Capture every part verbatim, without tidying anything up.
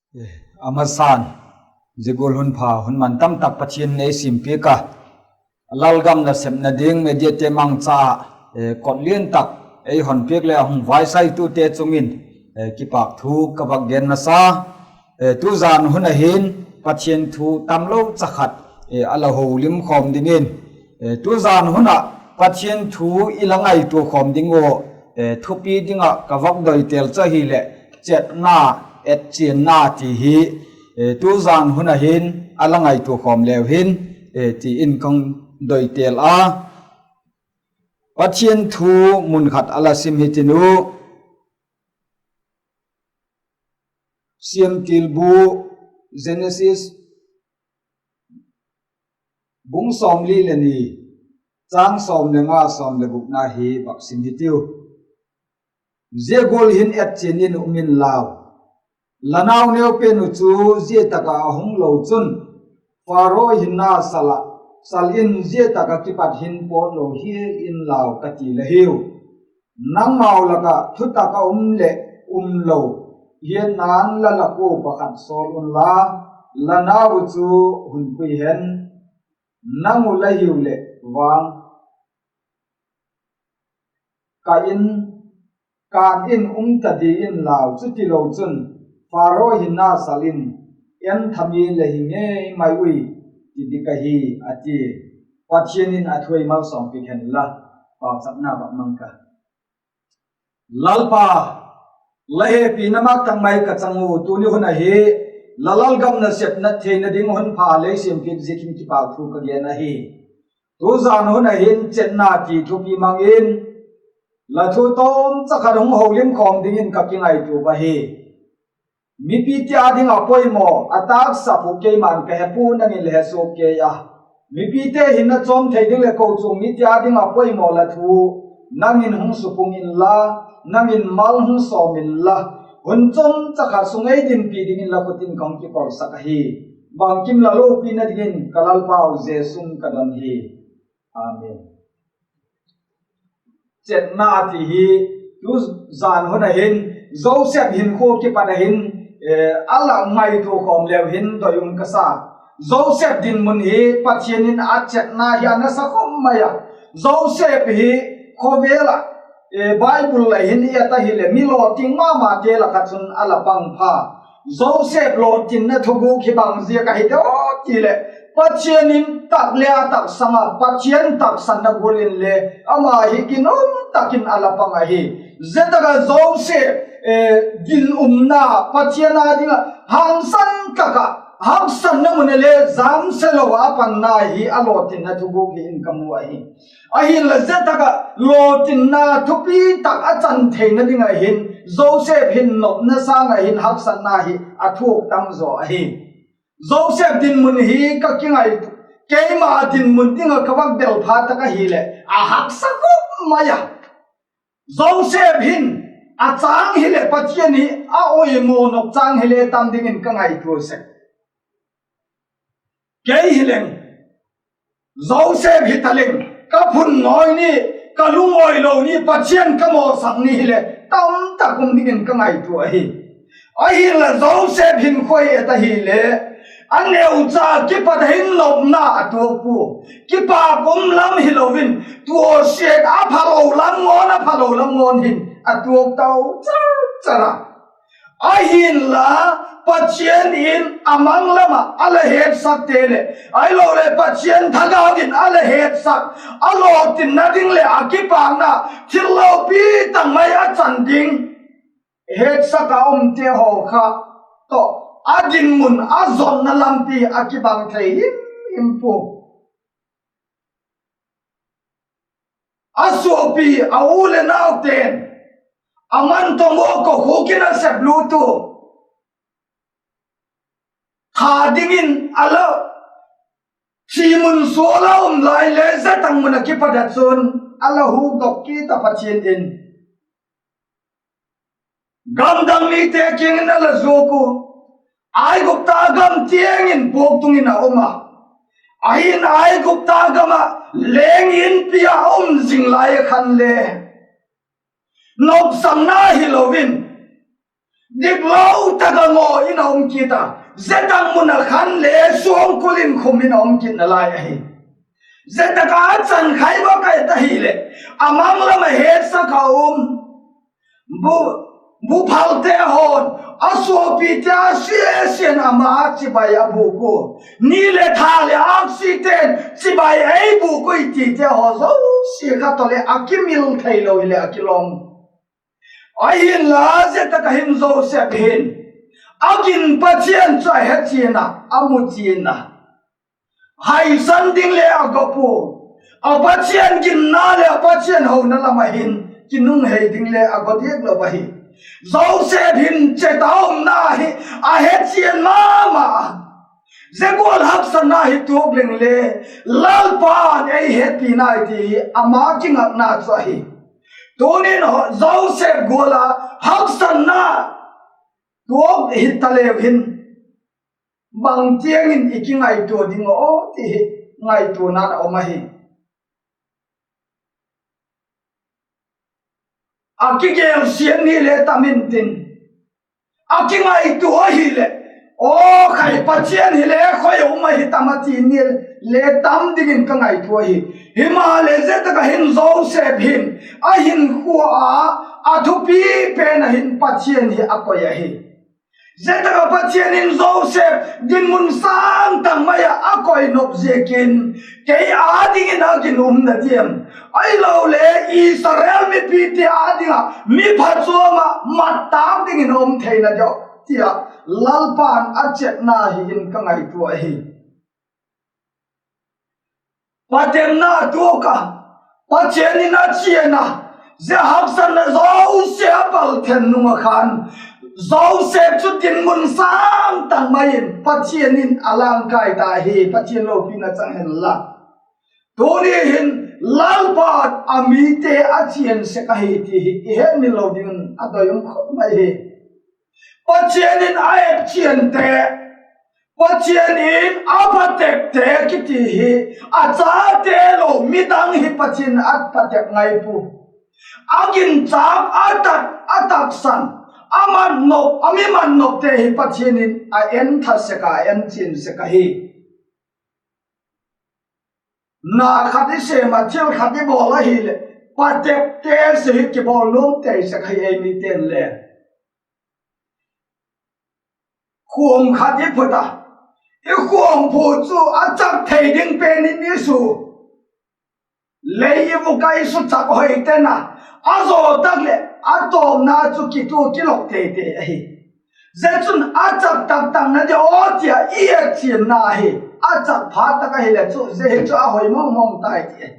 Eh, a masan, zia gual hun pha hun man tamtak Pathian in ei siampiak a, a lalgam nasepna ding mediate mangcha ah, eh, kot lian tak ei hon piak leh a hung vaisai tute chung in, eh, kipâk thu ka vak gen masa. Eh, tuzan hun ah hin Pathian thu tamlo cha khat, eh, a la holimkhawm dingin, eh, tuzan hun ah Pathian thu i la ngaitua khawm ding ua, eh, thupi ding ah ka vak doitel chu ahileh, chetna, etchianna ti hi, eh, tuzan hun ah hin a la ngaitua khawm leu hin, eh, ti in ka hung doitel a. Pathian thu mun khat a la sim hitiu. Siamtilbu, Genesis bung sawmli le ni, châng sawm le nga, sawm le gukna hi vak sim hitiu. Zia gual hin etchian in um inlau, la nau neu pen uh chu zia tak ah a hung lo chun, Pharaoh hinna sal ah, sal in zia tak ah kipat hin pawt lo hial inlau ka ti la hiu. Nangmau lak ah thutak a um leh um lo, hiatna'n la lak ua pakhat sawl unla, la nau uh chu hun pui hen. Nang uh la hiu leh vang ka in, kân in um ta di inlau, chutilo chun Pharaoh hinna sal in en tha mi la hi ngei mai ui, ti dik ahi, a ti. Pathian in a thu ei malsawmpiak hen la, pauchapna vak mang ka. Lalpa, la hepina mak tak mai ka chang u, tuni hun ahi, la lalgam nasepna theina ding hun pha lei siampiak ziakin kipâk thu ka gen ahi. Tuzan hun ah hin chetna ti thupi mang in, la thu tawmcha khat hung holimkhawm dingin ka kingaitua ahi. Mipite â ding ah poimaw a tâksak uh keima'n ka he pua, nang in le he suak kei a. Mipite hinna chawm thei ding leh kochuam mite â ding ah poimaw la thu nang in hung supung inla, nang in mal hung sawm inla, hun chawmcha khat sung ei dinpi dingin la khut in ka hung kikolsak ahi. Bangkim la lopina dingin ka Lalpau Jesu'n ka don hi. Amen. Chetna ti hi, tuzan hun ah hin, Joseph hinkhua kipat ah hin, eh, a la ngaitua khawm leu hin doi um ka sa. Joseph dinmun hi Pathian in a chetna hi a nasa khawm mai a. Joseph hi khawvel ah, eh, Bible ah hin i et ahileh mi lawting ma mate lak ah chun a la pang pha. Joseph lawtinna thuguk hi bang ziak ahi diam ti leh, Pathian in tak le a taksang a, Pathian taksanna gual inle ama hi ginum tak in a la pang ahi. Zia tak ah Joseph, eh, dinumna, Pathian â ding ah hangsan tak ah, haksatna mun ah le jamse lo a panna hi a lawtinna thuguk hi in ka mu ahi. Ahinla zia tak ah lawtinna thupi tak a chan theina ding ah hin Joseph hin nopna sâng ah hin haksatna hi a thuak tam zaw ahi. Joseph dinmun hi ka kingai, keima dinmun ding ah ka vak bel phat tak ahileh a haksa khawm mai a. Joseph hin a châng hileh Pathian hi a oimaw nop châng hile tam dingin ka ngaitua sek. Kei hileng, Joseph hi taleng, ka phun ngawi ni, ka lungawi lo ni, Pathian ka mawsak ni hile tamtak um dingin ka ngaitua ahi. Ahinla Joseph hinkhua i et ahile, a neucha kipat hin nopna a tuak pua. Kipâk um lam hilo in, tuasiak a phalo lam ngawn, a phalo lam ngawn hin a tuak tau char char a. Ahinla, Pathian in a mang lam ah a la hetsakte leh, ahiloleh Pathian thagau in a la hetsak, a lawtinna ding leh a kipâkna thil lopi tak mai a chan ding hetsak a umte haw kha tawh a dinmun a zonna lampi a kibang thei him him pua. A suapi a u leh naute'n a man tawm ua kokhuk in a sep lut ua, tha dingin a la thi mun sual a um lai le, zia tak mun ah kipat ah chun a la hukdok kit a, Pathian in gamdang mite kiang in a la zuak ua, Aigupta gam tiang in puak tung in a um a. Ahin Aigupta gam ah leng inpi ah a um zing lai a khan le, nopsakna hilo in, diklo tak a ngaw in a um kit a, zia tak mun ah khan le suangkul in khum in a um kit nalai ahi. Zia tak a chan khai bak a et ahileh, a mang lam ah hetsak a um bu, buphalte haw'n a suapite a sia sia'n ama chibai a bûk ua, ni leh tha leh âksite'n chibai ei bûk ui tite haw zosia kha tawh leh a kimil theilo hileh a kilawm. Ahinla zia tak ah hin Joseph hin a gin Pathian chu a he chian a, a mu chian a, haisan ding le a gawp ua, a Pathian ginna leh a Pathian hona lam ah hin kinunghei ding le a gaw diak lo ahi. Joseph hin chet a umna hi a he chian ma ma a. Zia gual haksatna hi tuak leng le, Lalpa'n ei hepi nai ti hi ama kingakna chu ahi. Tunin Joseph gual a haksatna tuak hi taleu hin, bang tiang in i kingaitua ding aw ti hi ngaituana'n a um ahi. A kigêlsiat ni le tam intin, a kingaitua ahileh, aw khai, Pathian hile khoi a um ahi tam a ti ni le tam dingin ka ngaitua ahi. Himaleh zia tak ah hin Joseph hin a hinkhua a, a thupi pen ah hin Pathian hi a koi ahi. Zia tak ah Pathian in Joseph dinmun sâng tak mai ah a koi nop ziakin, kei â dingin a ginumna diam, ahiloleh Israel mipite â ding ah mi phachuam ah mat tâk dingin a um theina diam ti ah Lalpa'n a chetna hi in ka ngaitua ahi. Patepna tuak a, Pathian in a chian a, zia haksatna zosia a pal then nung ah khan, Joseph chu dinmun sâng tak mai in Pathian in a langkai ta hi. Pathian lopina chang hen la. Tuni hin Lalpa'n a mite a chian sek ahi ti hi i hetmil lo dingin a doi um khop mai hi. Pathian in a et chiante, Pathian in a patepte kiti hi, a chate lo midang hi Pathian in a patep ngai pua. A ginchâk, a tak, a taksan, a mat nop, a mi mat nopte hi Pathian in a entha sek a, a enchian sek ahi. Na khat i sêm ah, thil khat i bawl ahileh, patepte zi hi kibawl nuam tei sek ahi ei mite'n le. Khuam khat i phut a, i khuam phu chu a chak thei ding pen in i su. Lei i vuk a i su chak hoi ten a, a zaw tak leh a tawpna chu kitu kilok tei tei ahi. Zia chun a chak tak tak na di aw ti a i et chianna hi. A chak phat tak ahileh chu zia hi chu a hoi mawng mawng tai ti ahi.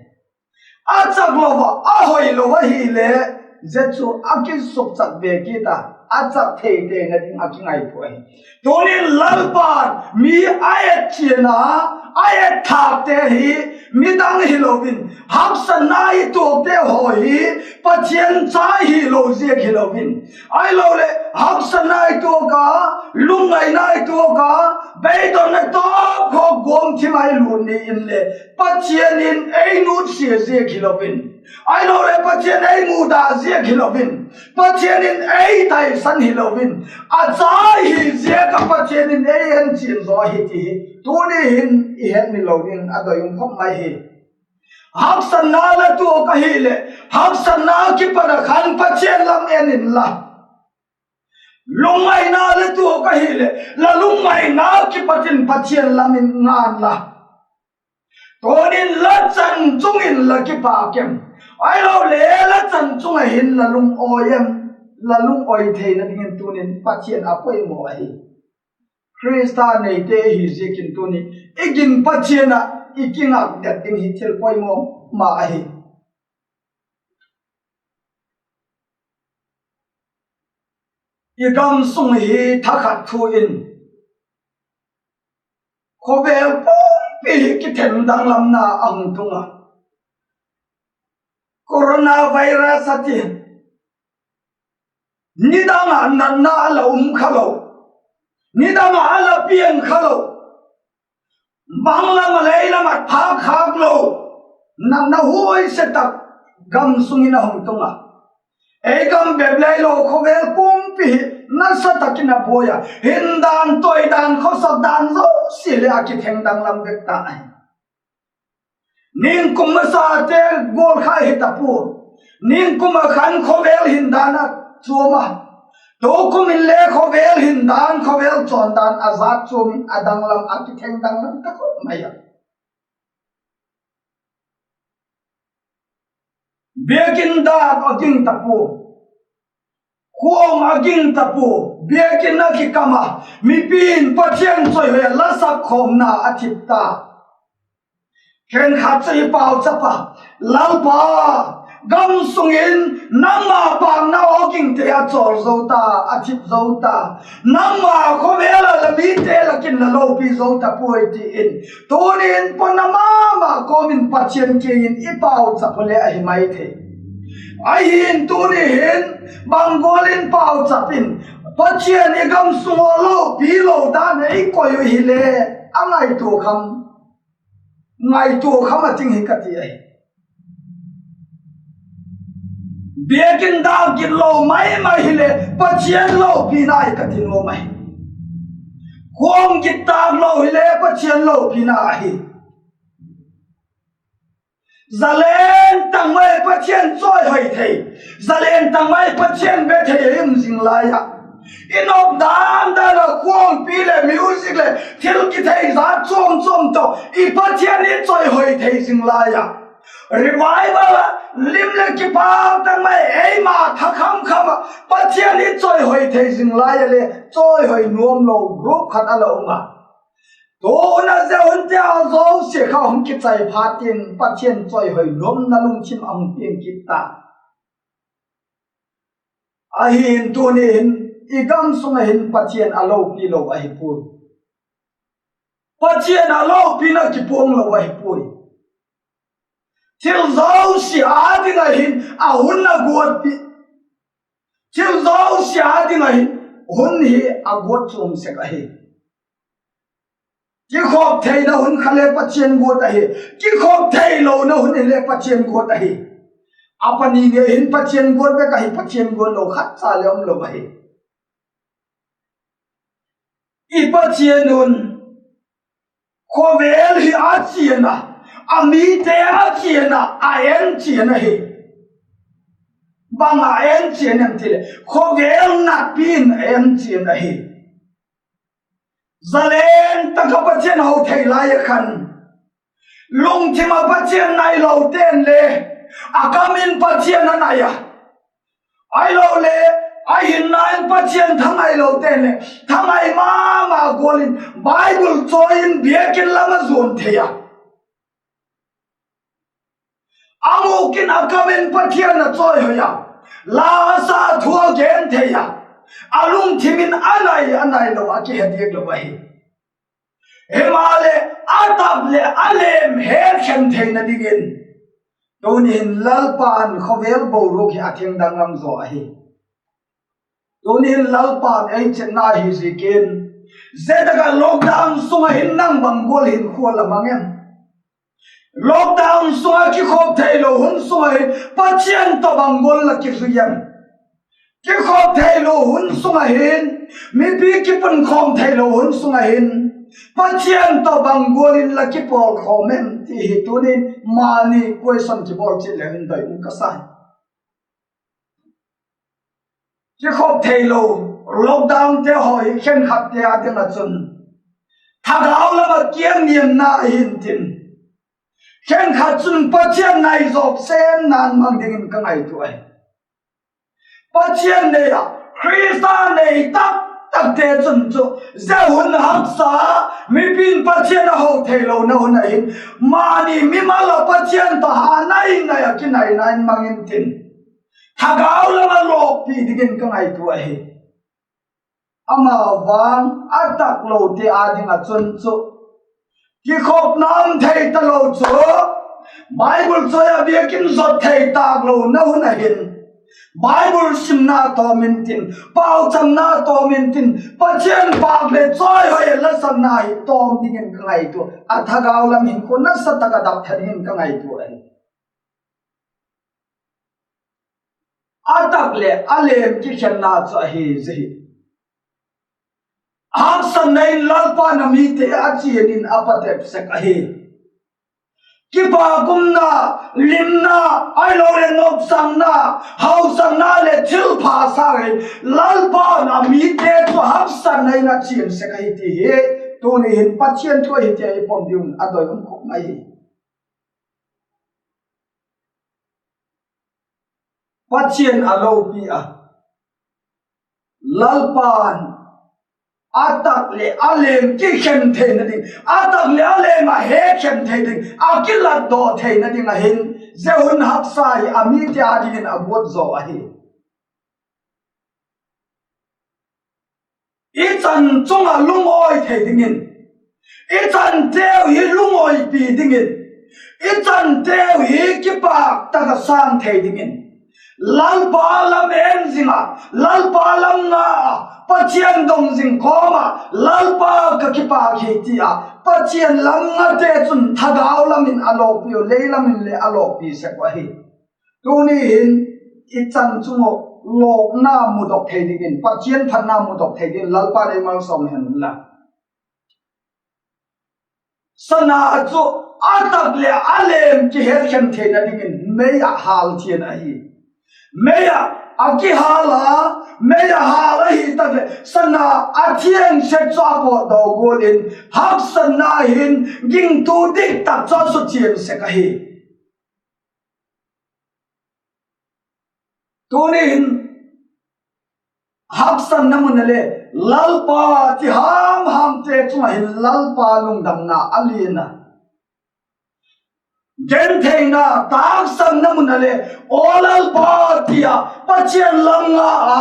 A chak lo a, a hoi lo ahileh, zia chu a kisukchak be kit a, a chak thei teina ding a kingaitua ahi. Tunin Lalpa'n mi a et chian a, a et thâkte hi, midang hilo in, haksatna i tuakte haw hi Pathian cha hilo ziak hilo in, ahiloleh haksatna i tuak a, lungngaina i tuak a, beidonna tawp khawk guam thim a i lut ni inle, Pathian in ei nutsia ziak hilo in, ahiloleh Pathian ei muda ziak hilo in, Pathian in ei taisan hilo in, a cha hi ziak ah Pathian in ei enchian zaw ahi ti hi tuni hin i hetmil lo dingin a doi um khop mai hi. Haksatna la tuak ahileh, haksatna kipat ah khan Pathian lam en inla, lungngaina la tuak ahileh la lungngaina kipat in Pathian lam en inla. Tunin la chan chung in la kipâk em? Ahiloleh la chan chung ah hin la lungawi em? La lungawi theina dingin tunin Pathian a poimaw ahi. Khrista neite hi ziakin tuni i gin Pathian ah i kingak det ding hi thil poimaw ma ahi. I gam sung hi thakhat thu in khawvel pumpi hi kithemdanglamna a hung tung a, coronavirus a ti, nidang ah natna a la um kha lo, nidang ah a la piang kha lo, banglam ah lei lam ah thâk khâk lo, natna huaise tak gam sung in a hung tung a. Ei gam bep le hilo khawvel pumpi hi nasa tak in a buai a, hindan, toidan, khawsak dan zosia leh a kitheng danglam vek ta ahi. Ningkum masate gual kha hi ta pua. Ningkum ah khan khawvel hindan a chuam a, tukum in le khawvel hindan, khawvel chawndan a zak chuam in a danglam, a kitheng danglam ta khop mai a. Biakin dâk a ging ta pua, khuang a ging ta pua, biakin a kikam a, mipi'n Pathian chawihoi a lasak khawmna a thip ta. Khenkhat chu i pauchap a, Lalpa, gam sung in nangma pâkna aw gingte a chawl zo ta, a thip zo ta, nangma khawvel ah la mite lak in la lopi zo ta puai, ti in tuni in pawtna ma ma kawm in Pathian kiang in i pauchap u le ahi mai thei. Ahi'n tuni hin bang gual in pauchap in, Pathian i gam sung aw lopi lo dan ei koi u hile, a ngaitua kham, ngaitua kham a ting hi ka ti ahi. Biakin dâk git lo mai mai hile Pathian lopina ahi ka ti nuam ahi. Khuang git tâk lo hile Pathian lopina ahi. Zalen tak mai Pathian chawihoi thei, zalen tak mai Pathian be thei a um zing lai ah, i nop dan dan ah khuangpi leh music leh thil kithei zat chuam chuam tawh i Pathian i chawihoi thei zing lai ah, revival ah lim leh kipak tak mai eima tha kham kham ah Pathian i chawihoi thei zing lai ah le, chawihoi nuam lo group khat a la um a. Tun a zia hunte a zosia kha hung kichai phat in Pathian chawihoi nuamna lungthim a hung piang kit ta. Ahi'n tuni hin i gam sung ah hin Pathian a lopi lo ahi puai. Pathian a lopina kipuang lo ahi puai. Thil zosia â ding ah hin a hun a guatpi, thil zosia â ding ah hin hun hi a guat chuam sek ahi. Kikhop theina hun kha le Pathian guat ahi, kikhop theilona hun hile Pathian guat ahi. A pani ngei hin Pathian guat vek ahi, Pathian guat lo khat cha le um lo ahi. I Pathian un khawvel hi a chian a, a mite a chian a, a en chian ahi. Bang a en chian em ti leh khawvel natpi in a en chian ahi. Zalen tak ah Pathian ho thei lai ah khan, lungthim ah Pathian nai lo ten le a kam in Pathian a nai a, ahilole a hinna in Pathian thangai lo ten le thangai ma ma gual in Bible chawi in biakin lam a zuan thei a, a mûk in a kam in Pathian a chawihoi a, la a sa thu a gen thei a, a lungthim in a nai a nai lo a kihe diak lo ahi. Himaleh a tak leh a lêm hetkhen theina dingin tuni hin Lalpa'n khawvel boruak hi a thengdang lam zaw ahi. Tuni hin Lalpa'n ei chetna hi ziakin, zia tak ah lockdown sung ah hin nang bang gual hinkhua la mang em? Lockdown sung ah kikhop theilo hun sung ah hin Pathian tawh bang gual la kizui em? Kikhop theilo hun sung ah hin, mipi kipunkhawm theilo hun sung ah hin Pathian tawh bang gual in la kipawlkhawm em ti hi tuni'n mani question kibawl chiat leu in doi um ka sa hi. Kikhop theilo lockdownte haw hi khenkhatte â ding ah chun thagau lam ah kiang niamna ahi intin, khenkhat chun Pathian nai zawk semna mang dingin ka ngaitua ahi. Pathian nei ah Khrista nei tak takte chun chu zia hun haksa, mipi'n Pathian a ho theilona hun ah hin mani mimal ah Pathian tawh ha nai nai ah kinaina in mang intin, thagau lam ah lawkpi dingin ka ngaitua ahi. Ama vang a taklote â ding ah chun chu kikhopna um thei talo chu, Bible chawi ah biakin zot thei tâklona hun ah hin Bible simna tawm intin, pauchamna tawm intin, Pathian pâk leh chawihoi a lasakna hi tawm dingin ka ngaitua, a thagau lam hinkhua nasa tak ah dap tha dingin ka ngaitua ahi. A tak leh a lêm kikhenna chu ahi zia hi. haksatna in Lalpa'n a mite a chian in a patep sek ahi. Kipâk umna, limna, ahiloleh nopsakna, hausakna leh thilpha sâng in Lalpa'n a mite chu haksatna in a chian sek ahi ti hi tuni hin Pathian thu ahi ti a i pom ding un a doi um khop mai hi. Pathian a lopi a, Lalpa'n a tak leh a leng kikhen theina ding, a tak leh a leng a hekhen thei ding, a kilatdaw theina ding ahin, zia hun haksa hi a mite â dingin a guat zaw ahi. I chan chung ah lungawi thei dingin, i chanteu hi lungawipi dingin, i chanteu hi kipâk tak ah sâng thei dingin, Lalpa lam en zing ah, Lalpa lam nga ah, Pathian dong zing kawm ah, Lalpa ka kipâk hi ti ah Pathian lam ngate chun thagau lam in a lawpi u, lei lam in le a lawpi sek uh ahi. Tuni hin i chan chung uh lawkna mudok thei dingin, Pathian phatna mudok thei dingin Lalpa'n ei malsawm hen la. Sana chu a tak leh a leng kihekhen theina dingin mei ah hâl thiang ahi. Mei ah a kihâl a, mei ah hâl ahi tak leh sana a thiang sek chu a pawtdaw gual in, haksatna hin gingtu dik tak chu a suchian sek ahi. Tuni hin haksatna mun ah le Lalpa ti ham hamte chung ah hin Lalpa lungdamna a lian a. Gentheina, taksakna mun ah le, Aw Lalpa, ti a Pathian lam nga a,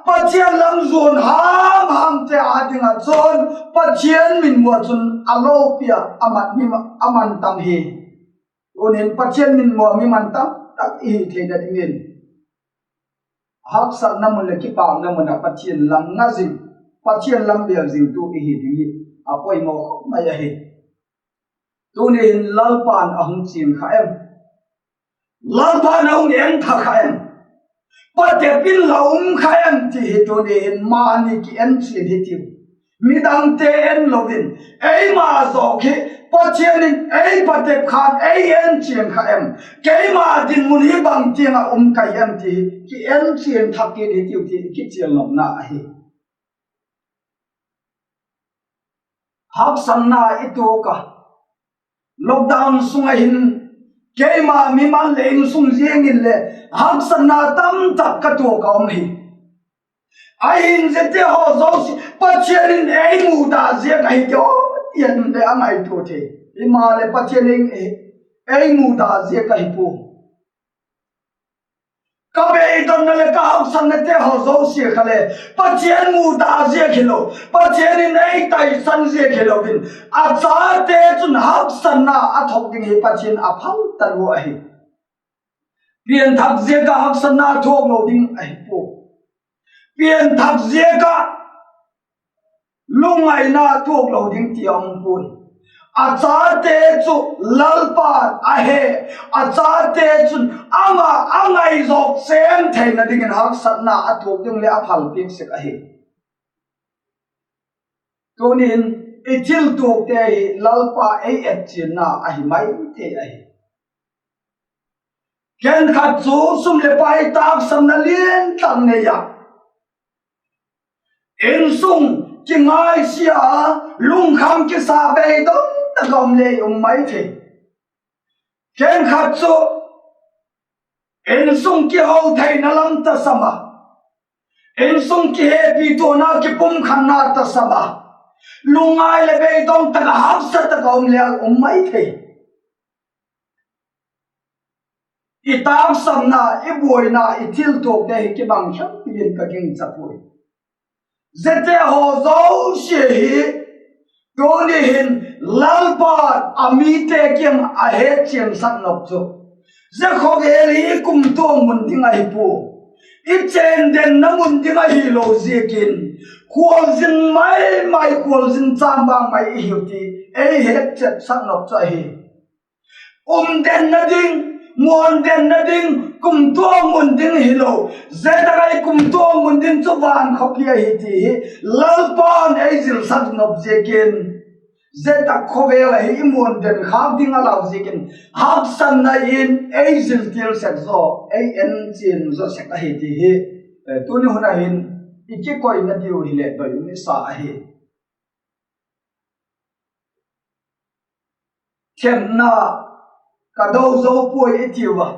Pathian lam zuan ham hamte â ding ah chun Pathian mitmu ah chun a lopi a, a man tam hi. Tunin Pathian mitmu ah mi man tam tak i hi theina dingin, haksatna mun leh kipâkna mun ah Pathian lam nga zing, Pathian lam bêl zingtu i hi ding hi a poimaw khop mai ahi. Tuni hin Lalpa'n a hung chian kha em? Lalpa'n a hung en tha kha em? Patep in la um kha em ti hi tuni hin mani ki en chian hitiu. Midangte en lo in, eima zawk hi Pathian in ei patep khan ei en chian kha em? Keima dinmun hi bang tiang ah um ka hi em ti hi ki en chian thak kit hitiu ti kichialnopna ahi. Haksatna i tuak a, lockdown sung ah hin keima mimal leh insung ziang in le haksatna tamtak ka tuak a um hi. Ahin ziate haw zosia Pathian in ei muda ziak ahi ti aw, i en le a ngaitua thei. Himaleh Pathian in ei muda ziak ahi pua. Ka beidonna leh ka haksatnate haw zosia kha le Pathian muda ziak hilo, Pathian in ei taisan ziak hilo in, a chate chun haksatna a thuak ding hi Pathian a phal talua ahi. Pianthak ziak ah haksatna thuak lo ding ahi pua. Pianthak ziak ah lungngaina tuak lo ding ti a um puai. A chate chu Lalpa'n a he, a chate chun ama a ngaizawk sem theina dingin haksatna a tuak ding leh a phalpiak sek ahi. Tunin i thiltuakte hi Lalpa ei etchianna ahi mai thei ahi. Khenkhat chu sum leh pai taksapna lian tak nei a, insung kingaisia a, lungkham kisa beidong tak a um le um mai thei. Khenkhat chu insung kiho theina lam tasam a, insung kihepi tuana kipumkhatna tasam a, lungngai leh beidong tak a haksa tak a um le um mai thei. I taksapna, i buaina, i thiltuakte hi kibang khem dingin ka gingcha puai. Ziate haw zosia hi tuni hin Lalpa'n a mite kiang a hetchiansak nop chu, zia khawvel hi kumtuang mun ding ahi pua. I chendenna mun ding ahilo ziakin, khualzin mai mai, khualzin chambang mai i hiu ti ei hetchiansak nop chu ahi. Umdenna ding, Muandenna ding, kumtuang mun ding hilo, zia tak ah i kumtuang mun ding chu van khawpi ahi ti hi Lalpa'n ei zilsak nop ziakin, zia tak khawvel ah hin i muanden khâk ding a lau ziakin, haksatna in ei zil til sek zaw, ei en chian zaw sek ahi ti hi, tuni hun ah hin i kikoina diu hileh doi um i sa ahi. Thepna ka do zo puai i tiu a.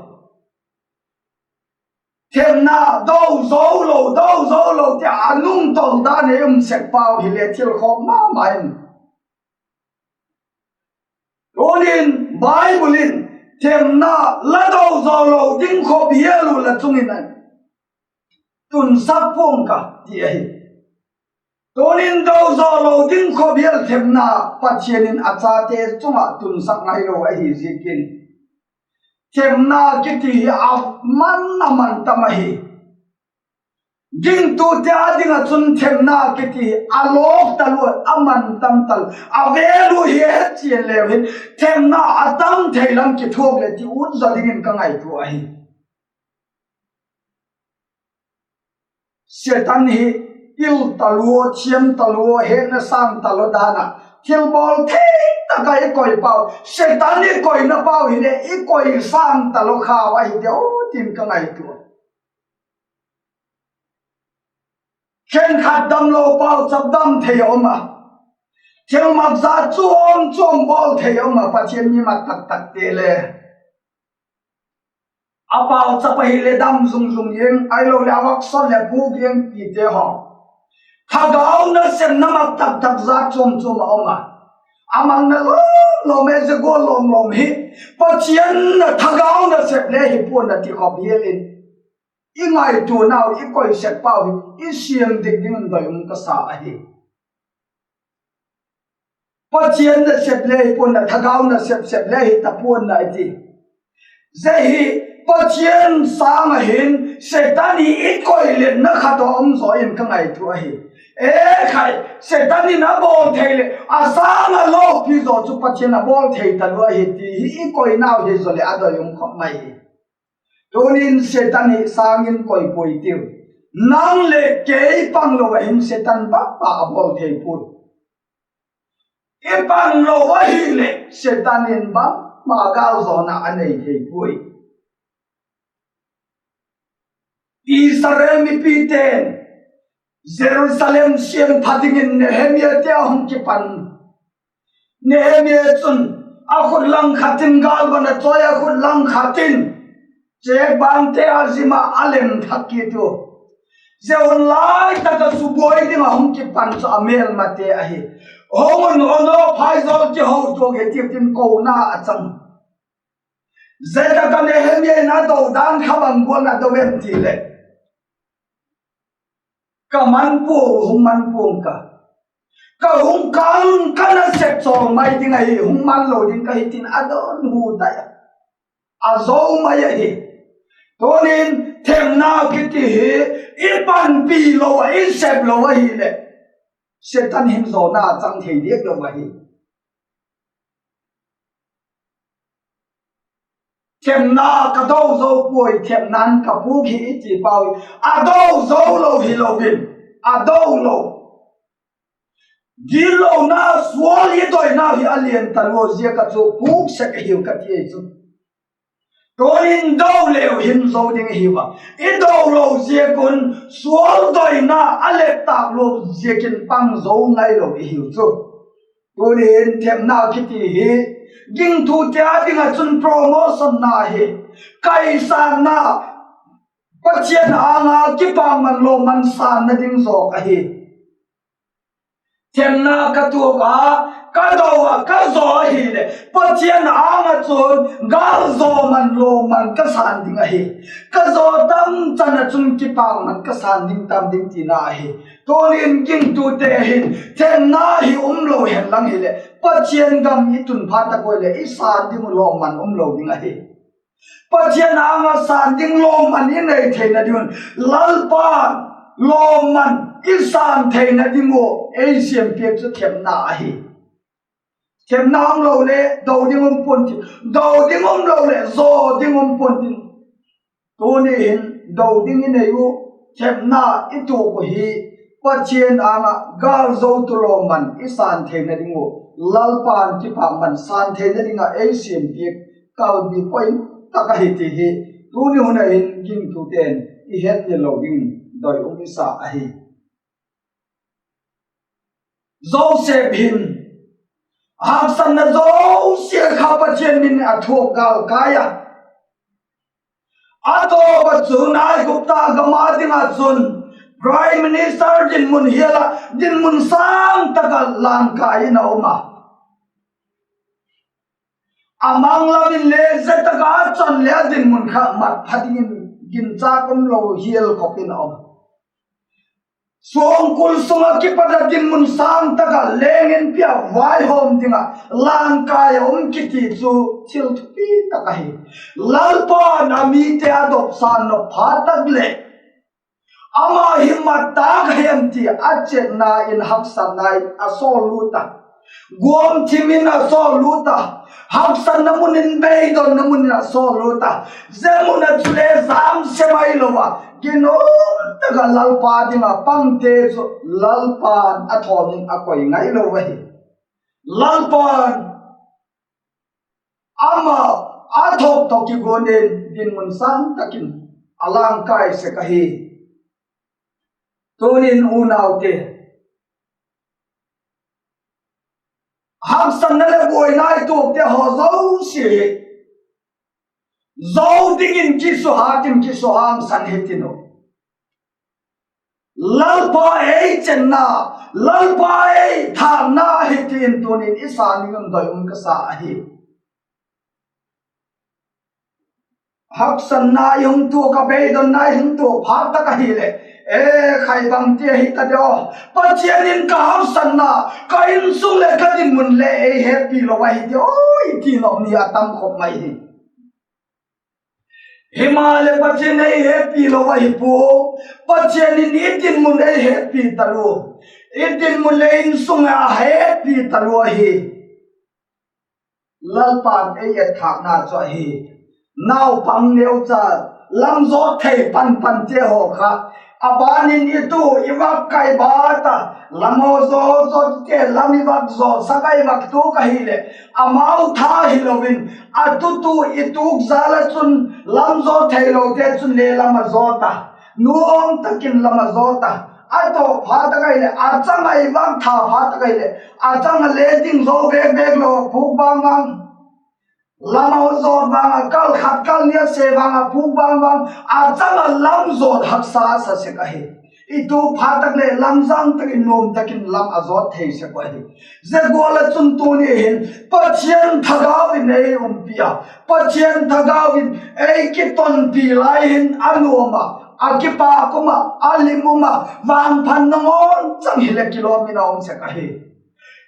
Thepna do zo lo, do zo lo ti a nungtawl dan ei um sek pau hile thil khawk ma ma in. Tunin Bible in thepna la do zo lo ding khop hial uh la chung in a tunsak pua'ng ka ti ahi. Tunin do zo lo ding khop hial thepna Pathian in a chate chung ah tunsak ngailo ahi ziakin, thepna kiti hi a man a man tam ahi. Gingtute â ding ah chun thepna kiti hi a lawk talua, a man tam talua, a value hi het chian leu hin thepna a tam thei lam kithuak leh ti ut zaw dingin ka ngaitua ahi. Satan hi pil talua, thiam talua, hetna sâng talua dan ah thilbawl thei tak ah i koi pau, Satan i koina pau hileh i koi sâng talua khau ahi diu tin ka ngaitua. Khenkhat damlo pauchap dam thei a um a, thilmak za chuam chuam bawl thei a um a, Pathian mi mat tak takte le a pauchap ahileh dam zung zung ing, ahiloleh a vak sot leh pûk ing tite haw, thagau nasepna mak tak tak za chuam chuam a um a. A makna lawm lawm e, zia gual lawm lawm hi Pathian thagau nasep le hi pua'n a ti khop hial in, i ngaituanau, i koi sek pau hi i siam dik dingin doi um ka sa ahi. Pathian nasep le hi pua'n a, thagau nasep sep le hi ta pua'n a i ti. Zia hi Pathian sâng ah hin Satan hi i koi leh na khat a um zaw in ka ngaitua ahi. E khai, Satan in a bawl thei leh a sâng ah lopi zaw chu Pathian a bawl thei talua ahi ti hi i koinau hi zaw leh a doi um khop mai hi. Tunin Satan hi sâng in koi puai tiu. Nang leh kei panglo ah hin Satan bangma a bawl thei puai. I panglo ahileh Satan in bangma gâlzawna a nei thei puai. Israel mipite'n Jerusalem siampha dingin Nehemiate a hung kipan. Nehemia chun a khut lang khat in gâlvan a chawi a, khut lang khat in chêkbangte a zim ah a lem thak kit u. Zia hun lai tak ah subuai ding ah hung kipan chu a mêlmate ahi. Hung un, Ono phaizawl kiho tuak hi, ti tin kona a chang. Zia tak ah Nehemia in a do dan kha bang gual a do em ti leh, ka man pua, hung man pua'ng ka, ka hung kâl un ka nasep chawl mai ding ahi, hung man lo ding ka hi, tin a dawnhu tai a. A zo mai ahi. Tunin thepna kiti hi i panpi lo ah, i sep lo ahileh Satan hin zawna chang thei diak lo ahi. Thepna ka do zo puai, thepna'n ka pûk hi i ti pau hi a do zo lo hilo in, a do lo. Gitlona sual i doina hi a lian talua ziak ah chu pûk sek ahiu ka ti ahi chu. Tunin do leu hin zo ding ahiu a, i do lo ziak un sual doina a lep tâk lo ziakin pang zo ngailo i hiu chu. Tunin thepna kiti hi gingtute â ding ah chun promotion na hi, kaisanna, Pathian âng ah kipakman lawmman sânna ding zawk ahi. Thepna ka tuak a, ka do a, ka zaw ahileh Pathian âng ah chun gâl zawman lawmman ka sân ding ahi. Ka zaw tam chan ah chun kipakman ka sân ding tam ding tina ahi. Tunin gingtute hin thepna hi um lo hen lang hileh Pathian gam i tun phat tak ua leh i sân ding uh lawmman um lo ding ahi. Pathian âng ah sân ding lawmman i nei theina ding un Lalpa lawmman i sân theina ding ua ei siampiak chu thepna ahi. Thepna um lo leh do ding um pua'n tin, do ding um lo leh zaw ding um pua'n tin. Tuni hin do ding i nei u, thepna i tuak u hi, Pathian âng ah gâl zotu lawmman i sân theina ding uh, Lalpa'n kipakman sân theina ding ah ei siam piak kalbi poi tak ahi ti hi tuni hun ah hin gingtute'n i hetmil lo dingin doi um i sa ahi. Joseph hin haksatna zosia kha Pathian min a thuak gâl kai a. A tawp ah chun Aigupta gam â ding ah chun Prime Minister dinmun hial ah dinmun sâng tak ah lân kai in a um a. A mang lam in le zia tak a chun le a dinmun kha mat pha dingin ginchâk um lo hial khop in a um. Suangkul sung ah kipat ah dinmun sâng tak ah leng in pia vaihawm ding ah lân kai a um kiti chu thil thupi tak ahi. Lalpa'n a mite a dopsa nop phat tak leh ama hi mat tâk hem ti a chiatna in haksatna in a sawl lût a, guam thim in a sawl lût a, haksatna mun in beidonna mun in a sawl lût a, zia mun ah chule jam se mai lo a, ginum tak ah Lalpa ding ah pangte chu Lalpa'n a thawm in a koi ngai lo ahi. Lalpa'n ama a thawk tawh kiguat in dinmun sâng tak in a lân kai sek ahi. Tunin unaute, haksatna leh buaina i tuakte haw zosia hi zo dingin kisuhat in kisuhangsan hi tin uh. Lalpa ei chenna, Lalpa ei thâkna hi ti in tunin i sa dingin doi um ka sa ahi. Haksatna i hung tuak ah, beidonna i hung tuak phat tak ahileh, e, khai bang ti ahi ta diam, Pathian in ka haksatna, ka insung leh ka dinmun le ei hepi lo ahi diam i ti nop mi a tam khop mai hi. Himaleh Pathian ei hepi lo ahi pua, Pathian in i dinmun ei hepi talua, i dinmun leh insung a hepi talua ahi. Lalpa'n ei etthâkna chu ahi. Naupang neucha lam zawt thei pan pante haw kha, a ban in i tu i vak kai bat a, lam haw zawt zawt te lam i vak zawtsak a i vak tuk ahileh, amau tha hilo in, a tutu i tuk jal ah chun lam zawt theilote chun le lam a zawt a, nuam tak in lam a zawt a, a tawp phat tak ahileh, a chang ah i vak tha phat tak ahileh, a chang ah le ding zo bêk bêk lo a pûk bang bang, lam a zawt bang ah kal khat kal ni a se bang a pûk bang bang, a chang ah lam zawt haksa a sa sek ahi. I tuk phat tak leh lamzang tak in nuam tak in lam a zawt thei sek uh ahi. Zia gual ah chun tuni hin Pathian thagau in ei umpi a, Pathian thagau in ei kitonpi lai hin a nuam a, a kipâk um a, a lim um a, vangphatna ngawn chang hileh kilawm in a um sek ahi.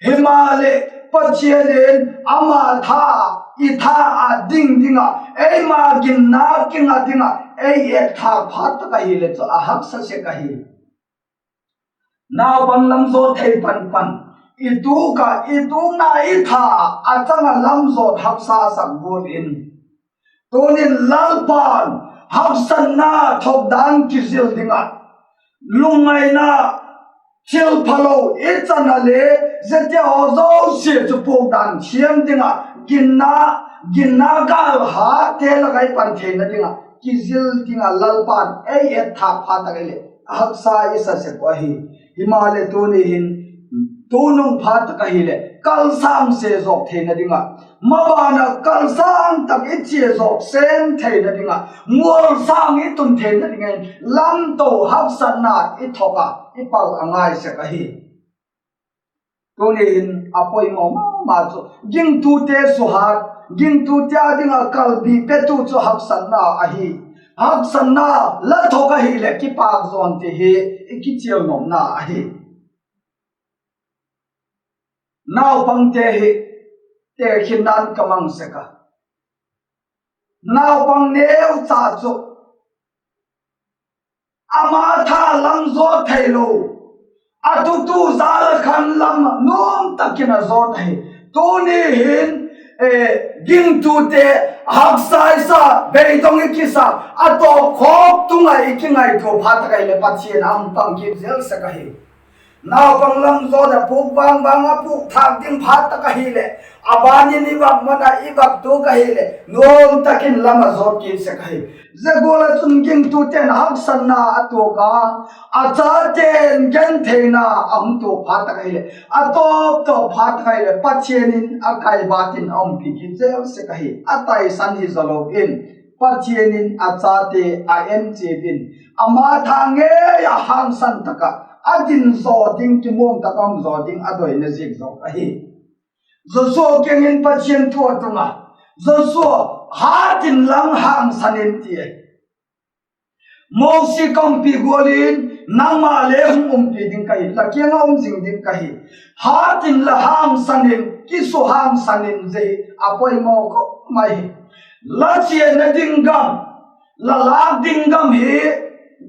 Himaleh Pathian in ama tha, i tha a ding ding ah, eima ginna kinga ding ah ei etthâk phat tak ahileh chu a haksa sek ahi. Naupang lam zawt thei pan pan, i tuk ah, i tukna i tha a chang ah lam zawt haksa sak gual in, tunin Lalpa'n haksatna thok dan kizil ding ah, lungngaina, thil phalo i chan ah le, ziate haw zosia chu puak dan thiam ding ah, ginna, ginna gâl hatte lak ah i pan theina ding ah kizil ding ah Lalpa'n ei etthâk phat tak ahileh a haksa i sa sek uh ahi. Himaleh tuni hin, tunung phat tak ahileh kalsâng se zawk theina ding ah, maban ah kalsâng tak i chia zawk sêm theina ding ah, mualsâng i tun theina ding in lamto haksatna i thok ah i pal a ngai sek ahi. Tuni hin a poimaw ma ma chu gingtute suhat, gingtute â ding ah kalbi petu chu haksatna ahi. Haksatna la thok ahileh kipâk zaw in ti hi i kichial nopna ahi. Naupangte hi tekhinna'n ka mang sek a, naupang neucha chu ama tha lam zawt theilo, a tutu jal ah khan lam nuam tak in a zawt ahi. Tuni hin, gingtute haksa i sa, beidong i kisa, a tawp khawk tung ah i kingaitua phat tak ahileh Pathian a hung pang kit zel sek ahi. Naupang lam zawt a pûk vang vang a pûk thâk ding phat tak ahileh, a ban in i vak man ah i vak tuak ahileh nuam tak in lam a zawt kit sek ahi. Zia gual ah chun gingtute'n haksatna a tuak a, a chate'n gentheina a hung tuak phat tak ahileh, a tawp tawp phat tak ahileh Pathian in a kaibat in a umpi kit zel sek ahi. A taisan hi zaw lo in, Pathian in a chate a en chiat in, ama tha ngei ah hangsan tak ah a din zaw ding, kimuang tak a um zaw ding a doina ziak zawk ahi. Joshua kiang in Pathian thu a tung a, Joshua, hat inlang hangsan in, ti a. Mosi ka umpi gual in nangma le hung umpi ding ka hi, la kiang ah um zing ding ka hi. Hat inla hangsan in, kisu hangsan in, zia hi a poimaw khawp mai hi. La chiana ding gam, la lâk ding gam hi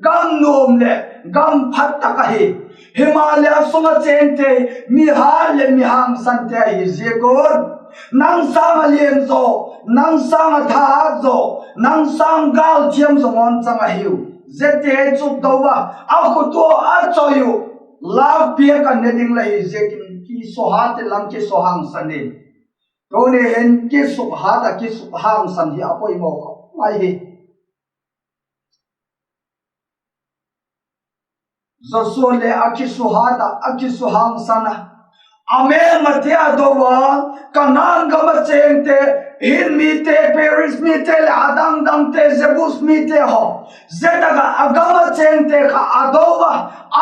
gam nuam leh gam phat tak ahi. Himaleh a sung ah chêngte mi hat leh mi hangsan te ahi ziak un, nang sâng ah lian zaw, nang sâng ah tha zaw, nang sâng gâl thiam zaw ngawn chang ahiu. Ziate chu do a, a khut ua a choi uh lâkpiak a ne ding la hi ziakin, kisu hat inlang kisu hangsan in. Tuni hin kisuk hat ah kisuk hangsan hi a poimaw khawp mai hi. Joshua le a kisu hat ah a kisu hangsan a, a mêlmate a do a, Kanaan gam ah chêngte, Hit mite, Periz mite leh a dang dangte, Jebus mite haw, zia tak ah a gam ah chêngte kha a do a,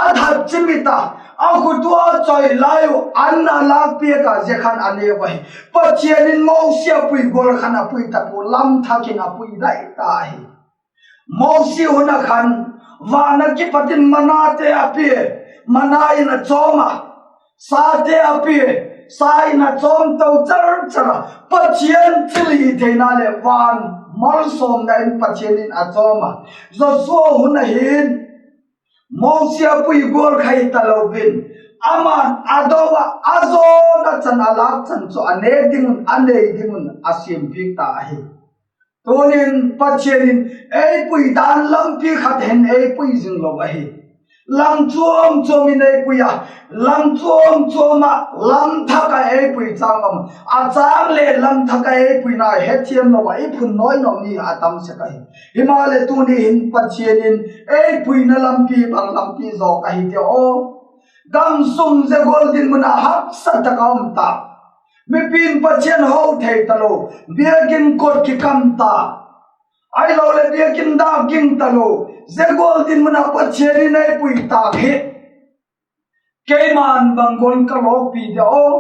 a that chimit a, a khut ua choi lai uh an a lâkpiak a, zia khan a neu ahi. Pathian in Mosi a pui gual khan a pui ta pua, lam thak in a pui dai ta ahi. Mosi hun ah khan van ah kipat in manate a pia, mana in a chawm a, sate a pia, sa in a chawm to char char a, Pathian thilhitheina leh van malsawmna in Pathian in a chawm a. Joshua hun ah hin Mosi a pui gual kha hi talo in, ama'n a do ah a zawn a chan, a lâk chan chu a nêk ding un, a nei ding un a siampiak ta ahi. Tunin Pathian in ei pui dan lampi khat hin ei pui zing lo ahi. Lam chuam chuam in ei pui a, lam chuam chuam ah lam thak ah ei pui châng um, a châng leh lam thak ah ei puina hethiam lo ah i phun nawi naw mi a tam sek ahi. Himaleh tuni hin Pathian in ei puina lampi bang lampi zawk ahi ti aw. Gam sung zia gual dinmun ah haksa tak a um ta. Mipi'n Pathian ho thei talo, biakin kot kikam ta, ahiloleh biakin dâk ging talo, zia gual dinmun ah Pathian in ei pui tâk hi, keima'n bang gual in ka lawkpi dia aw,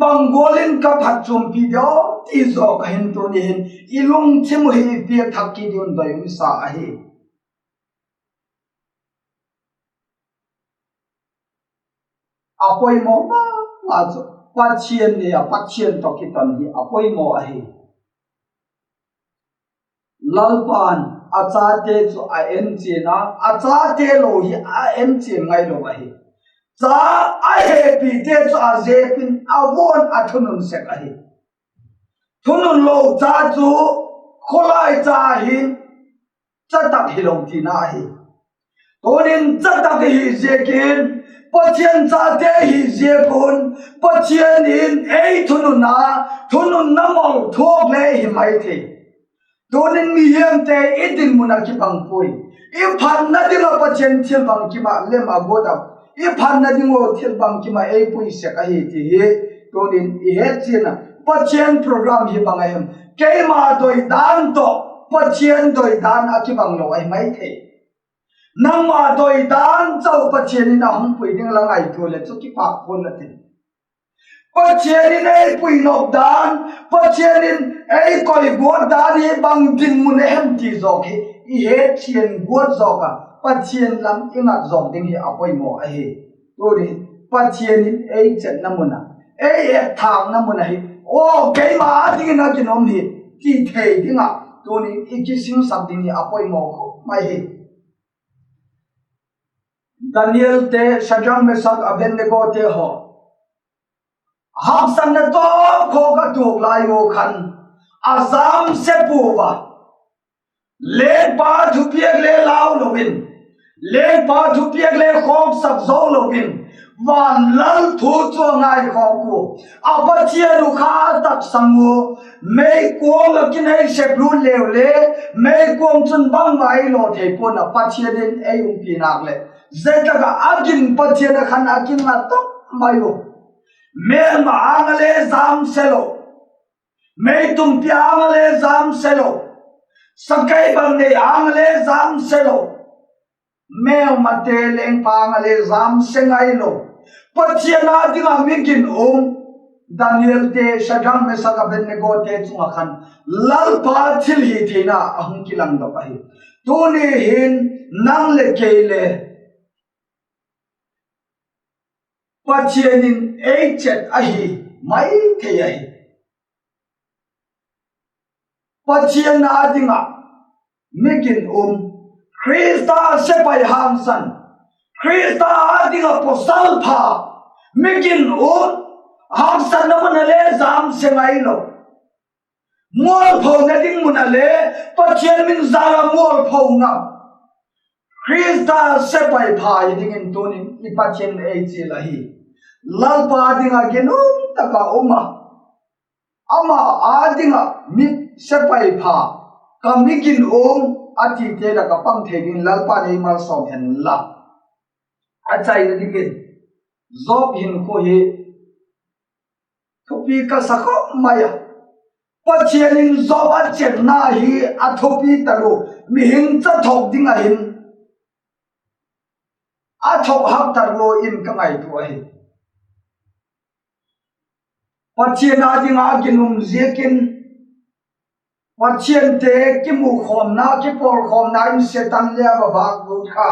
bang gual in ka phatchuampi dia aw ti zawk a hin tuni hin i lungthim uh hi i piak thak kit ding un doi um sa ahi. A poimaw ma ma chu Pathian nei ah Pathian tawh kiton hi a poimaw ahi. Lalpa'n a chate chu a enchian a, a chate lo hi a enchian ngailo ahi. Cha a hepite chu a zep in a vuan a thunun sek ahi. Thunun lo cha chu khawlai cha hin cha tak hilo tina ahi. Tunin cha tak i hi ziakin, Pathian chate i hi ziak un, Pathian in ei thunun a, thununna mol thuak le hi mai thei. Tunin mihiamte i dinmun ah kibang puai. I phatna ding ah Pathian thil bangkim ah lem a guat a, i phatna ding uh thil bangkim ah ei pui sek ahi ti hi tunin i hetchian a. Pathian program hi bang a hem? Keima doi dan tawh Pathian doi dan a kibang lo ahi mai thei. Nangma doi dan chau Pathian in a hung pui ding la ngaitua leh chu kipâk pua'n la tin. Pathian in ei pui nop dan, Pathian in ei koi guat dan hi bang dinmun a hem ti zawk hi i hetchian guat zawk a, Pathian lam i ngat zawk ding hi a poimaw ahi. Tuni Pathian in ei chetna mun ah, ei etthâkna mun ahi, aw keima â dingin a kin um hi ti thei ding ah tuni i kisimsak ding hi a poimaw khawp mai hi. Danielte, Sadrak, Mesak, Abednegote haw, haksatna tawp khawk a tuak lai u khan, a jam se pua a. Lengpa thupiak le lau lo in, lengpa thupiak le khawksak zo lo in, van lal thu chu a ngaikhawk u. A Pathian uh kha a taksang u. Meikuang ah kinei sep lut leu le, meikuang chun bangma ei law thei pua'n a, Pathian in ei umpi nak leh. Zia tak ah a gin Pathian ah khan a kinga tawp mai u. Mêlma âng ah le jam se lo. Meitumpi âng ah le jam se lo. Sakai bang nei âng ah le jam se lo. Mêlmate lengpa âng ah le jam se ngai lo. Pathian â ding ah mi ginum, Danielte, Sadrak, Mesak, Abednegote chung ah khan Lalpa thilhitheina a hung kilangdok ahi. Tuni hin nang leh kei le Pathian in ei chet ahi mai thei ahi. Pathian â ding ah mi ginum, Khrista sepai hangsan, Khrista â ding ah pawsal pha, mi ginum, haksatna mun ah le jam se ngai lo. Mualphona ding mun ah le Pathian min za a mualpho ngam, Khrista sepai pha hi dingin tunin i Pathian ei chial ahi. Lalpa ding ah ginum tak a um a, ama â ding ah mi sepai pha, ka mi ginum a tite lak ah pang thei dingin Lalpa'n ei malsawm hen la. A chaina dingin, Job hinkhua hi thupi ka sa khawp mai a. Pathian in Job a chetna hi a thupi tak u, mihing cha thok ding a hin a thok hak tak u in ka ngaitua ahi. Pathian â ding a ginum ziakin, Pathiante kimukhawmna, kipawlkhawmna in Setan le a va vâk lut kha.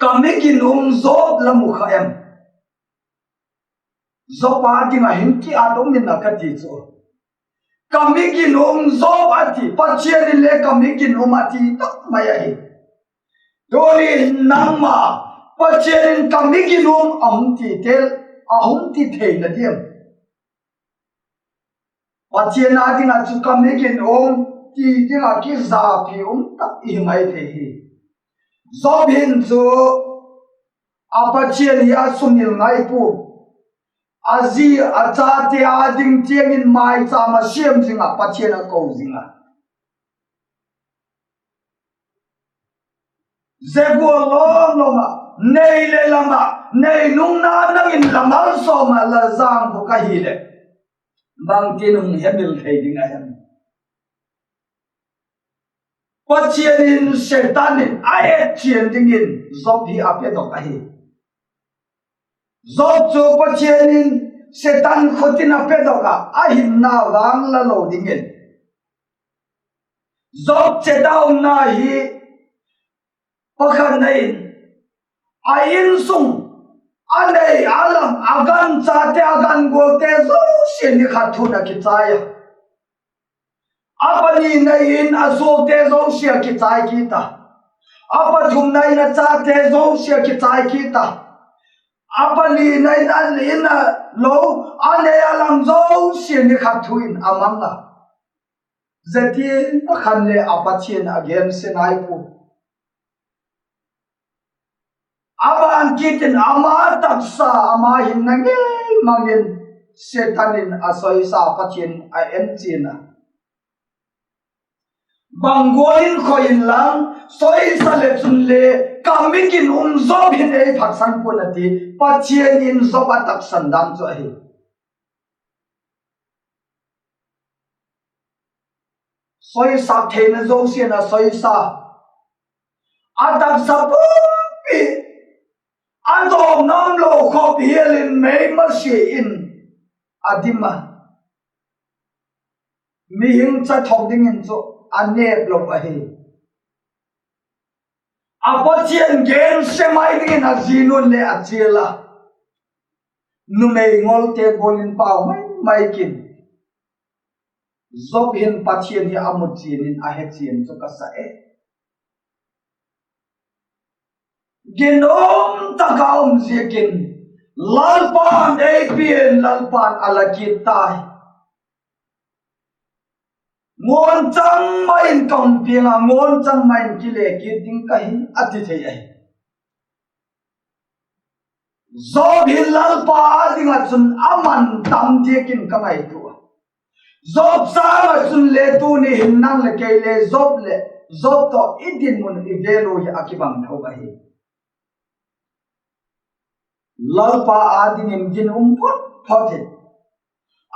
Ka mi ginum Job la mu kha em? Job â ding ah hin ki at um in a ka ti chu. Ka mi ginum Job a ti, Pathian in le ka mi ginum a ti tak mai ahi. Tuni hin nangma, Pathian in ka mi ginum a hung ti tel, a hung ti theina diam? Pathian â ding ah chu ka mi ginum ti ding ah kizapi um tak i hi mai thei hi. Job hin chu a Pathian hi a sumil ngai pua. A zi, a chate â ding tiang in maichâm a siam zing ah, Pathian a ko zing a. Zia gual lawm lawm ah, nei leh lam ah, nei nungna nang in la malsawm ah la zang bawk ahileh, bangtin hung hemil thei ding a hem? Pathian in Setan in a etchian dingin Job hi a pedok ahi. Job chu Pathian in Setan khut in a pedok ah, a hinna vang la lo dingin. Job chet a umna hi pakhatna in, a insung, a nei a lam, a ganchate, a gangualte zosia ni khat thu in a kichai a. A panina in a suakte zosia kichai kit a. A pathumna in a chate zosia kichai kit a. A panina in a, in a lo, a nei a lam zosia ni khat thu in a mang a. Zia ti a khan le a Pathian a gense nai pua. A ban kit in ama taksa, ama hinna ngei mang in Setan in a sawisa Pathian a enchian a. Bang gual in khoi inlang, sawisa le chun le, ka mi ginum Job hin ei phatsan pua'n a ti, Pathian in Job a taksan dan chu ahi. Sawisak theina zosia'n a sawisa, a taksa pumpi, a tawpna umlo khawp hial in mei masia in a dim a. Mihing cha thok dingin chu a nêp lo ahi. A Pathian gense mai dingin a zinu'n le a chial a. Numei ngolte gual in pau mai mai kin, Job hin Pathian hi a mu chian in a he chian chu ka sa e. Ginum tak a um ziakin, Lalpa'n ei pia'n, Lalpa'n a la kit tai. Ngawnchang mai in ka hun piang a, ngawnchang mai in kile kit ding ka hi, a ti thei ahi. Job hi Lalpa â ding ah chun a man tam diak in ka ngaitua a. Job sâng ah chun le tuni hin nang leh kei le Job leh Job tawh i dinmun, i value hi a kibang tho ahi. Lalpa â dingin ginum phot phot hi,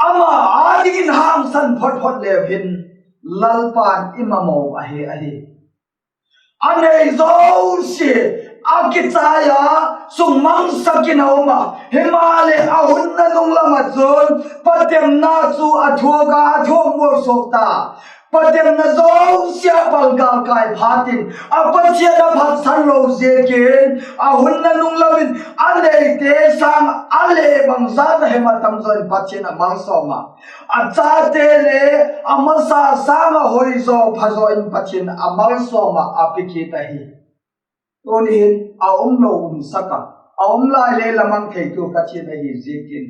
ama â dingin hangsan phot phot leu hin, Lalpa'n i mamaw ahi, ahi. A nei zosia a kichai a, sukmangsak in a um a, himaleh a hun nanung lam ah chun Pathian na chu a thuak a, a thuak mualsuak ta. Pathian na zosia pal gâl kai phat in, a Pathian a phatsan lo ziakin, a hun nanung lam in a neite sâng a le bangzat a hem a tam zaw in Pathian a malsawm a, a chate le a masa sâng ah hoi zaw pha zaw in Pathian a malsawm ah a pe kit ahi. Tuni hin a um lo umsak a, a um lai le la mang theitu Pathian ahi ziakin,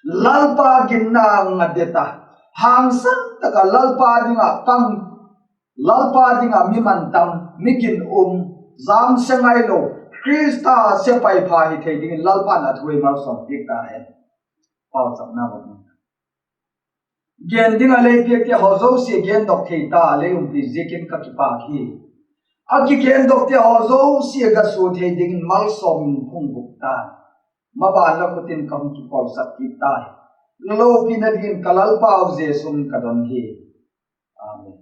Lalpa ginna ngat det a, hangsan tak ah Lalpa ding ah pang, Lalpa ding ah mi mantam, mi ginum, jamse ngailo, Khrista sepaipha hi thei dingin Lalpa'n a thu ei malsawm piak ta hen. Pauchapna bang gen ding ah lei piakte haw zosia gendok thei ta lei umpi ziakin ka kipâk hi. A kigendokte haw zosia ga sua thei dingin malsawm in hung bûk ta. Maban la khut in ka hung kipawlsak kit tai. La lopina dingin ka Lalpau Jesu min ka don hi. Amen.